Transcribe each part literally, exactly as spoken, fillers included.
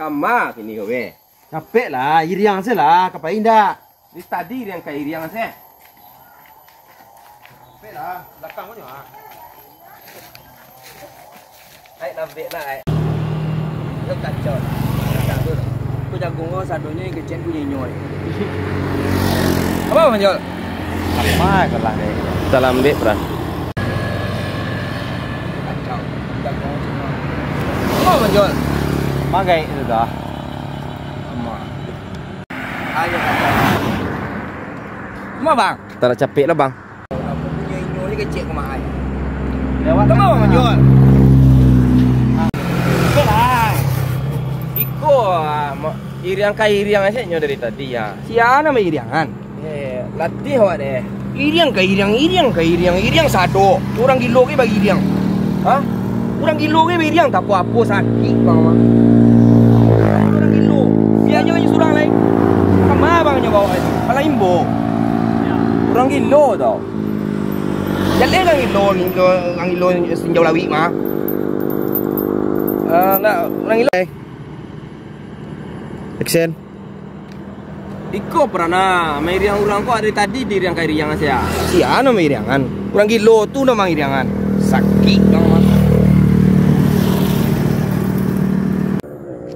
Kama kini ko, weh. Capek lah, iriang se lah, kapai indak? Di tadi iriang ka iriang se. Capek lah, belakang ko nyo ah. Ai, lambek lah, ai. Yo kacau. Kacau tu. Ko jagung ko sadonyo nan kecek punyo inyo, ai. Apo, Manjol? Apo ko lah, deh? Talambek, Pran. Kacau. Jagung ko. Apo, Manjol? Magai tu dah. Ayo, kacau. Ma, Bang? Tara capek lah, Bang. Punyo inyo ni kecek ko, Mak, ai. Lewat. Tunggu, Manjol. Iko lah. Iko, ah, ma-, iriang ka iriang se nyo dari tadi, ah. Sia nan mairiangan? Eh, latih awak deh. Iriang ka iriang, iriang ka iriang, iriang sado. Urang gilo ke bairiang? Hah? Urang gilo ke bairiang, tak apo-apo, sakik, Bang, Bang. Urang gilo. Bianyo inyo surang lai. Kama Abang nyo bawa ni? Pala imbo. Urang gilo tau. Jaleh urang gilo, gilo, urang gilo tinjau lawik mah. Ah, ndak, urang gilo. Eh. Action. Iko Pran, ah, mairiang urang ko dari tadi diiriang ka iriang sia. Sia nan mairiangan? Urang gilo tu nan mairiangan. Sakik, Bang, mah.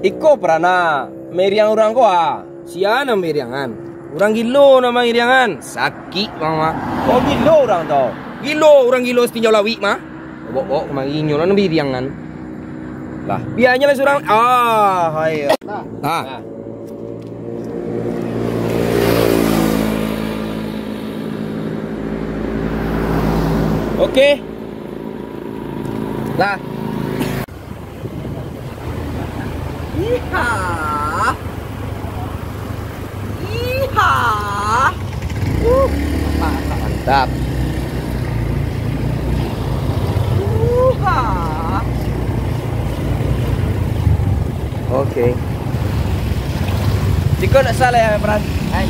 Iko Pran, ah, mairiang urang ko, ah. Sia nan mairiangan? Urang gilo nan mairiangan. Sakik, Bang, mah. Oh, gilo urang tu. Gilo, urang gilo satinjau lawik mah. Bawok-bawok kamari, inyo lah nan mairiangan. Lah, bianyo lah surang. Ah, hai. Ah. Oke. Lah. Iha. Iha. Uh, mantap, mantap. Uha. Oke. Siko nak salah ya, Pran? Hai.